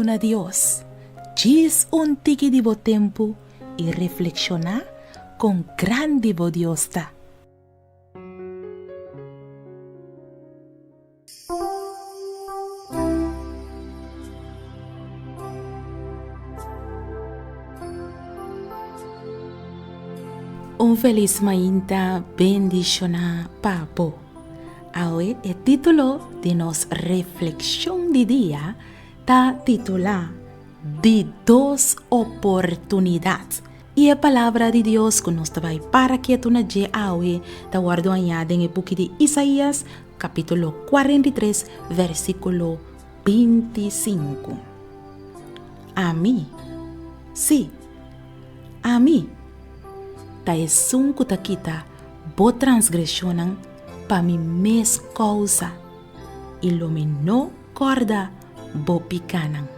Duna Dios djis un tiki di bo tempu i reflekshoná kon grandi bo Dios ta. Un felis mainta bendishoná pa bo. Awe e título di nos reflekshon di dia ta titulá Di dos oportunidat. I e palabra di Dios ku nos ta bai para ketu na dje awe ta wòrdu hañá den e buki di Isaías, kapítulo 43, versíkulo 25. Ami, sí, ami, ta esun ku ta kita bo transgreshonnan pa mi mes kousa, i lo mi no kòrda bo pikánan.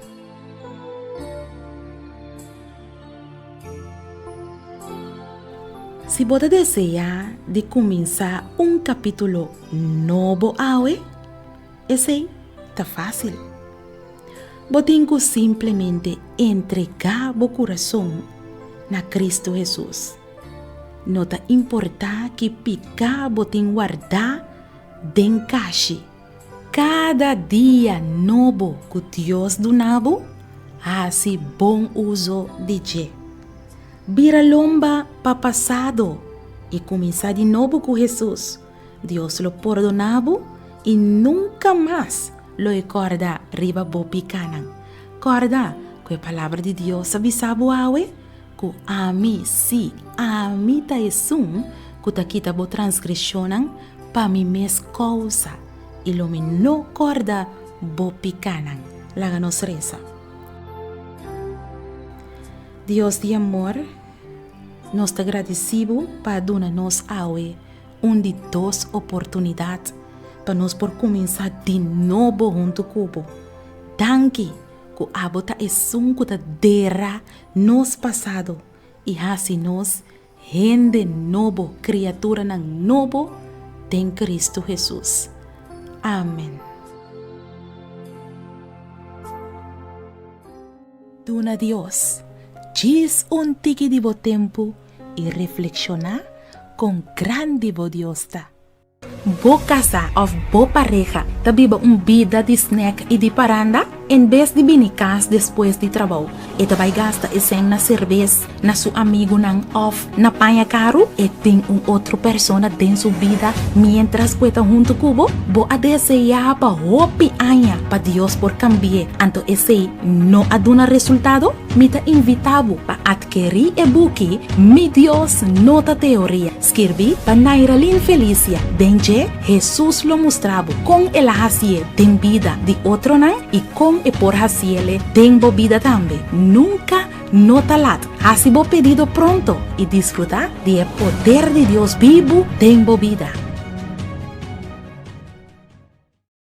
Si bo ta deseá di kuminsá un kapítulo nobo awe, esei ta fásil. Bo tin ku simplemente entregá bo kurason na Kristu Hesus. No ta importá ki piká bo tin wardá den kashi. Kada dia nobo ku Dios duna bo, hasi bon uso di dje. Bira lomba pa pasado i kuminsá di nobo ku Hesus. Dios lo pordoná bo i nunka mas lo e kòrda riba bo pikánan. Kòrda ku e Palabra di Dios a bisa bo awe ku ami, sí, ami ta esun ku ta kita bo transgreshonnan Pa mi mes kousa, i lo mi no kòrda bo pikánan. Laga nos resa. Dios di amor, nos ta gradisí bo pa a duna nos awe un di dos oportunidat pa nos por kuminsá di nobo huntu ku bo. Danki ku abo ta esun ku ta dera nos pasado i hasi nos Hende nobo, kriaturanan nobo den Kristu Hesus. Amen. Duna Dios djis un tiki di bo tempu i reflekshoná kon grandi bo Dios ta. Bo kasá òf bo pareha ta biba un bida di snèk i di paranda? En bes di bini kas despues di trabou, e ta bai gasta e sèn na serbes, na su amigunan òf na paña karu? E tin un otro persona den su bida miéntras ku e ta huntu ku bo? Bo a deseá pa hopi aña pa Dios por kambi'é, anto esei no a duna resultado? Mi ta invitá bo pa atkerí e buki Mi Dios No Ta Teoria, skirbí pa Nairalyn Felicia. Den dje, Hesus lo mustra bo kon el a hasié den bida di otronan i kon e por hasiele den bo bida tambe. Nunka no ta lat! Hasi bo pedido pronto i disfrutá di e poder di Dios bibu den bo bida.